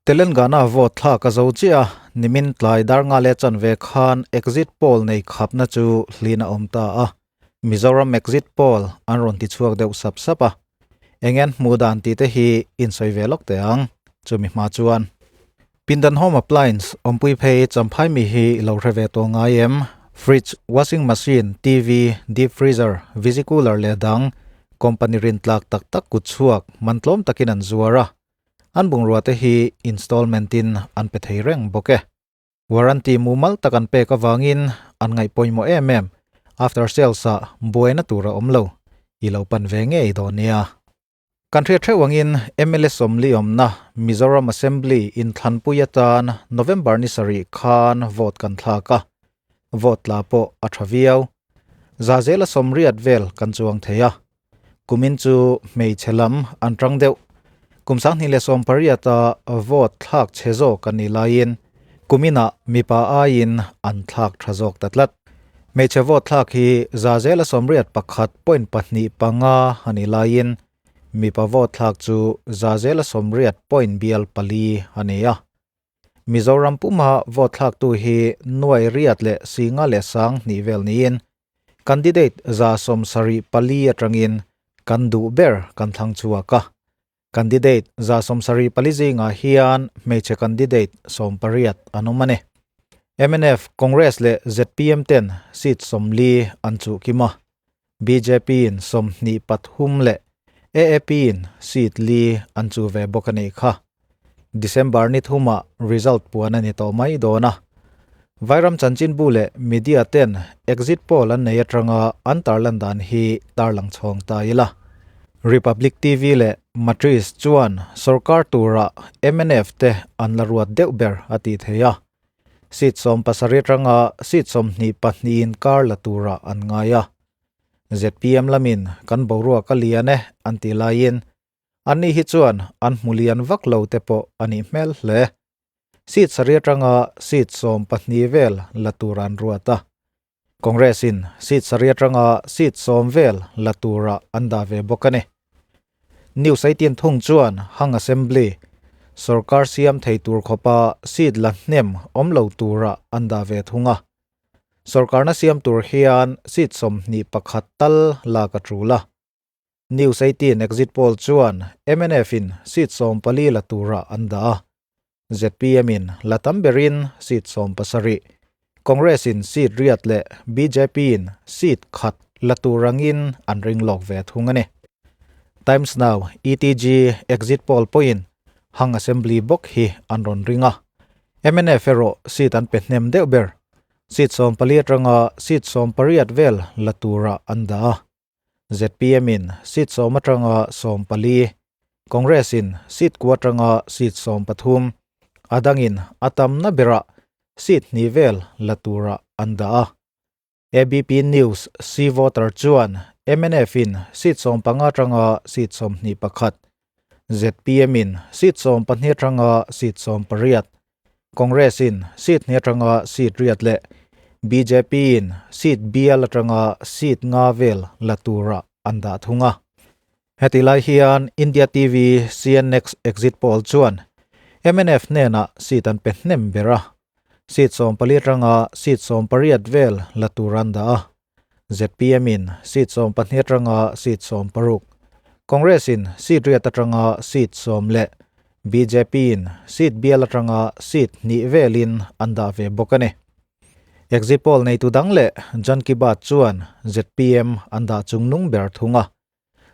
Telangana vote thlak a zo chiah a, nimin tlai dar nga leh chanve khan exit poll nei khapna chu hlin a awm ta a, Mizoram exit poll an rawn ti chhuak deuh sap sap a, eng en hmuh dan tih te hi insawi ve lawk teh ang, chumi hma chuan. Pindan home appliance awmpui phei champhai mi hi i lo hre ve tawh ngai em? Fridge, washing machine, TV, deep freezer, visi cooler leh dang company rintlak tak tak kut chhuak man tlawm takin an zuar a, An bungrua te hi installment in an pe thei reng bawk e. Warranty mumal tak an pek avangin an ngaih pawimawh em em. After sales ah buaina tur a awm lo. I lo pan ve ngei dawn nia. Kan hriat theuh angin mla sawmli awmna Mizoram Assembly inthlanpui atan November ni sarih khan vote kan thlak a. Vote tla pawh a tha viau. Za zela sawmriat vel kan chuang thei a. Kumin chu hmeichhe lam an tang deuh. Kum 2018 a vote thlak chhe zawk an nih laiin kuminah mipa aiin an thlak tha zawk ta tlat. Hmeichhe vote thlak hi za zela 81 point pahnih panga a nih laiin mipa vote thlak chu za zela sawmriat point bial pali a ni a. Mizoram puma vote thlaktu hi nuai riat leh singa leh sang hnih vel niin Candidate 174 atangin kan duh ber kan thlang chhuak a. Candidate 174 zingah hian hmeichhe candidate 18 an awm a ni. Mnf, Congress leh zpm ten seat 40 an chuh kim a. Bjp in 23 leh AAP in seat li an chuh ve bawk a nih kha. December ni thumah result puan a ni tawh mai dawn a. Vairam chanchinbu leh media ten exit poll an nei atanga an tarlan dan hi tarlang chhawng ta ila. Republic TV leh Matriz chuan sorkar tura mnf te an la ruat deuh ber a tih thei a. Seat 17 atanga seat 22 inkar la tura an ngai a. Zpm lamin kan boruak a lian e an tih laiin Anni hi chuan an hmu lian vak lo te pawh a nih hmel hle. Seat sarih atanga seat 12 vel la tur an ruat a. Congress in seat sarih atanga seat 10 vel la tura an dah ve bawk a ni. News 18 thung chuan Hung Assembly sorkar siam thei tur khawpa seat la hnem awm lo tura an dah ve thung a. Sorkarna siam tur hian seat 21 tal lak a tul a. News 18 exit poll chuan mnf in seat 14 la tura an dah a. Zpm in la tam berin seat 17, Congress in seat riat leh bjp in seat khat la turangin an ring lawk ve thung a ni. Times Now ETG exit poll pawhin Hung Assembly bawk hi an rawn ring a. Mnf erawh seat an pe hnem deuh ber. Seat 14 atanga seat 18 vel la tura an dah a. Zpm in seat 10 atanga 14, Congress in seat ku atanga seat 13, adangin a tamna berah seat hnih vel la tura an dah a. ABP News C Voter chuan mnf in seat 15 atanga seat 21, zpm in seat 12 atanga seat 18, Congress in seat hnih atanga seat riat leh bjp in seat bial atanga seat nga vel la tura an dah thung a. Heti lai hian India TV CNX exit poll chuan mnf hnenah seat an pe hnem ber a. Seat 14 atanga seat 18 vel la tur an dah a. Zpm in seat 12 atanga seat 16, Congress in seat riat atanga seat 10 leh bjp in seat bial atanga seat hnih velin an dah ve bawk a ni. Exit poll neitu dang leh Jan Ki Baat chuan zpm an dah chungnung ber thung a.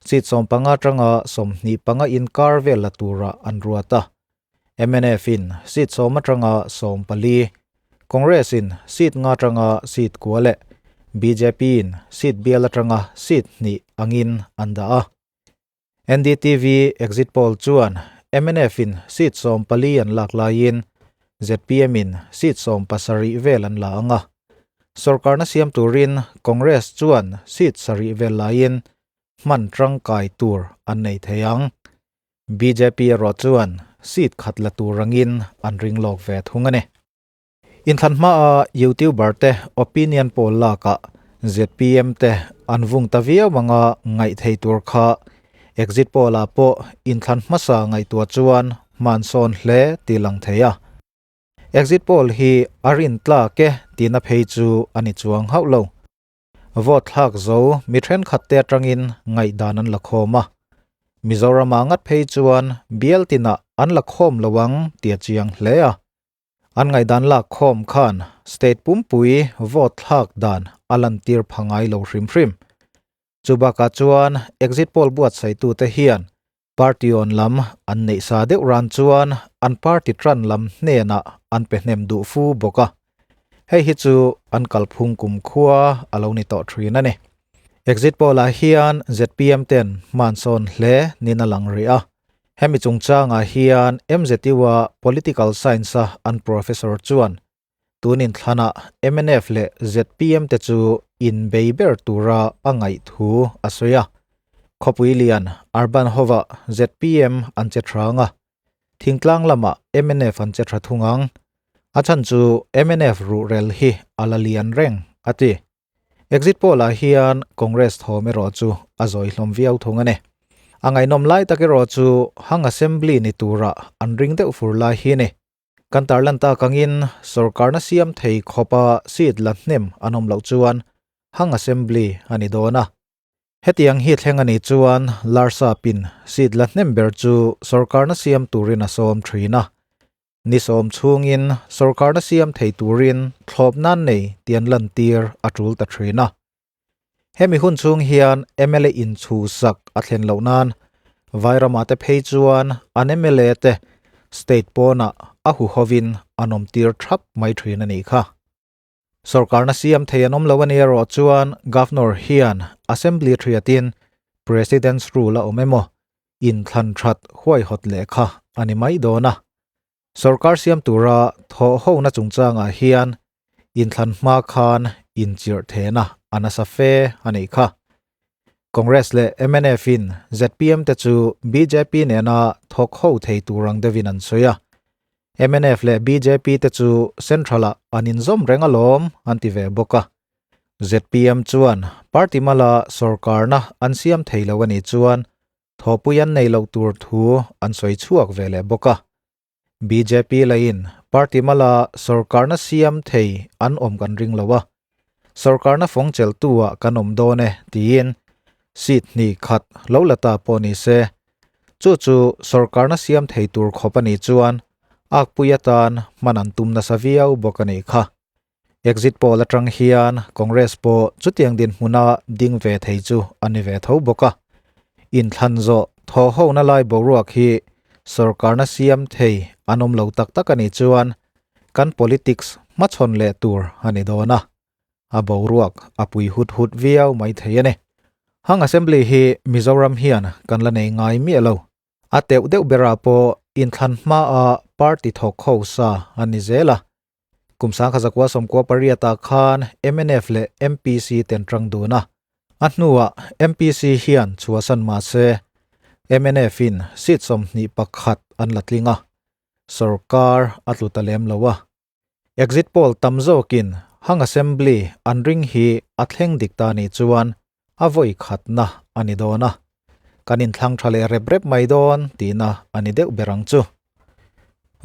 Seat 15 atanga 25 inkar vel la tura an ruat a. Mnf in seat 10 atanga 14, Congress in seat nga atanga seat kua leh bjp in seat bial atanga seat hnih angin an dah a. NDTV exit poll chuan mnf in seat 14 an lak laiin zpm in seat 17 vel an la anga. Sorkarna siam turin Congress chuan seat sarih vel laiin hman tangkai tur an nei thei ang. Bjp erawh chuan seat khat la turangin an ring lawk ve thung a ni. Inthlan hma a YouTuber te opinion poll lakah zpm te an vung ta viau anga ngaih thei tur kha exit poll ah pawh inthlan hmasa ngaihtuah chuan hmansawn hle tih lang thei a. Exit poll hi a rin tlak e tihna phei chu a ni chuang hauh lo. Vote thlak zo mi thenkhat te atangin ngaihdan an la khawm a. Mizoram ah ngat phei chuan bial tinah an la khawm lo ang tih a chiang hle a. An ngaihdan lak khawm khan state pumpui vote thlak dan a lantir pha ngai lo hrim hrim. Chu bakah chuan exit poll buatsaitute hian party awn lam an neih sa deuh ran chuan an party tan lam hnenah an pe hnem duh fu bawk a. Hei hi chu an kalphung kumkhua a lo ni tawh thin a ni. Exit poll ah hian zpm ten hmansawn hle nin a lang rih a. Hemi chungchangah hian MZU-a Political Science-a an professor chuan Tunin thlanah mnf leh zpm te chu inbei ber tura a ngaih thu a sawi a. Khawpui lian urban hovah zpm an che thrang a, thingtlang lamah mnf an che tha thung ang. A chhan chu mnf ruhrel hi a la lian reng, a ti. Exit poll ah hian Congress thawm erawh chu a zawi hlawm viau thung a ni. A ngaihnawm lai tak erawh chu hang assembly ni tura an ring deuh fur lai hi a ni. Kan tarlan tak angin sorkarna siam thei khawpa seat la hnem an awm loh chuan hang assembly a ni dawn a. Hetiang hi thleng a nih chuan Larsapin seat la hnem ber chu sorkarna siam turin a sawm thin a. Ni sawm chhungin sorkarna siam thei turin thlawp nan nei tih an lantir a tul ta thin a. Hemi hun chhung hian mla inchhusak a thlen loh nan Vairama te phei chuan an mla te state pawnah a huhovin an awmtir thap mai thin a nih kha. Sorkarna siam thei an awm lo a ni erawh chuan Governor hian Assembly thiatin President's Rule a awm emaw inthlan that huaihawt lehkha a ni mai dawn a. Sorkar siam tura thawh hona chungchangah hian inthlan hma khan inchirh thehna a nasa fe a nih kha. Congress leh mnf in zpm te chu bjp nena thawk ho thei tur ang deuhin an sawi a. Mnf leh bjp te chu central ah an inzawm reng alawm an ti ve bawk a. Zpm chuan party mala sorkarna an siam thei lo a nih chuan Thawhpui an nei loh tur thu an sawi chhuak ve leh bawk a. Bjp lahin party mala sorkarna siam thei an awm kan ring lo a, sorkarna fawng chelhtu ah kan awm dawn e tiin seat hnih khat lo la ta pawh ni se, chu chu sorkarna siam thei tur khawp a nih chuan akpui atan hman an tum nasa viau bawk a nih kha. Exit poll atang hian Congress pawh chutiang dinhmuna ding ve thei chu a ni ve tho bawk a. Inthlan zawh thaw hona lai boruak hi sorkarna siam thei an awm lo tak tak a nih chuan kan politics hmachhawn leh tur a ni dawn a. A boruak a pui hut hut viau mai thei a ni. Hang Assembly hi Mizoram hian kan la nei ngai miah lo. A teuh deuh berah pawh inthlan hmaa party thawk ho sa a ni zel a. Kum sangkha zakua 98 ah khan mnf leh MPC ten tang dun a. A hnuah MPC hian chhuahsan mah se mnf in seat 21 an la tling a, sorkar a tlu ta lem lo a. Exit poll tam zawkin hang assembly an ring hi a thleng dik ta nih chuan a vawi khatna a ni dawn a, kan inthlang tha leh rep rep mai dawn tihna a ni deuh ber ang chu.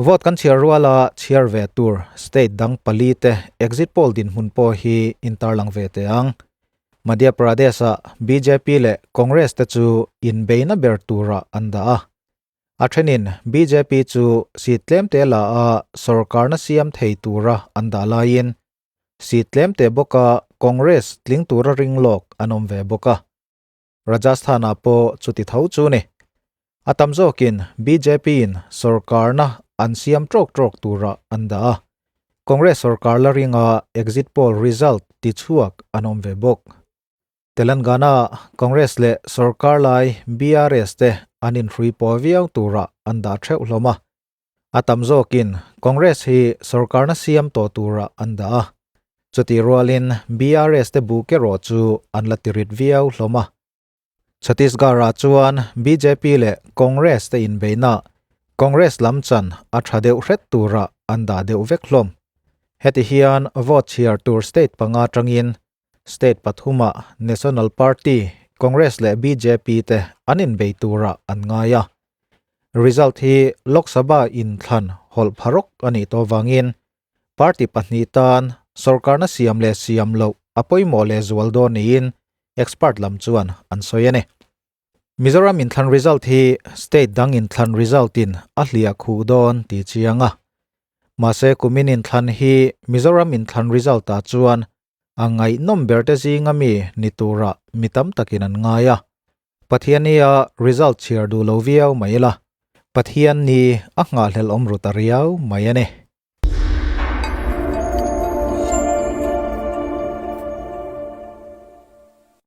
Vote kan chhiar ruala chhiar ve tur state dang pali te exit poll dinhmun pawh hi intarlang ve teh ang. Madhya Pradesh-ah bjp leh Congress te chu inbeina ber turah an dah a. A thenin bjp chu seat tlemte la a sorkarna siam thei tura an dah laiin Seat tlem teh bawka Congress tling tura ring lawk an awm ve bawk a. Rajasthan-ah pawh chuti tho chu ni. A tam zawkin BJP-in sorkarna an siam trawk trawk turah an dah a. Congress sorkar la ringa exit poll result ti chhuak an awm ve bawk. Telangana-ah Congress leh sorkar lai BRS te an inhrui pawh viau turah an dah theuh hlawm a. A tam zawkin Congress hi sorkarna siam tawh turah an dah a, chutih rualin BRS te buk erawh chu an la tirit viau hlawm a. Chhattisgarh-ah chuan bjp leh Congress te inbeihna Congress lam chan a tha deuh hret turah an dah deuh vek hlawm. Heti hian vote chhiar tur state panga tangin state pathumah National Party, Congress leh bjp te an inbei turah an ngai a. Result hi Lok Sabha inthlan hawlh pharuk a nih tawh vangin party pahnih tan sorkarna siam leh siam loh a pawimawh leh zual dawn niin expert lam chuan an sawi a ni. Mizoram inthlan result hi state dang inthlan result in a hliah khuh dawn tih chiang a. Mahse kumin inthlan hi Mizoram inthlan result ah chuan a ngaihnawm ber te zinga mi ni turah mi tam takin an ngai a. Pathian hi a result chhiar duh lo viau mai ila, Pathian ni a nghahhlelh awm ru ta riau mai a ni.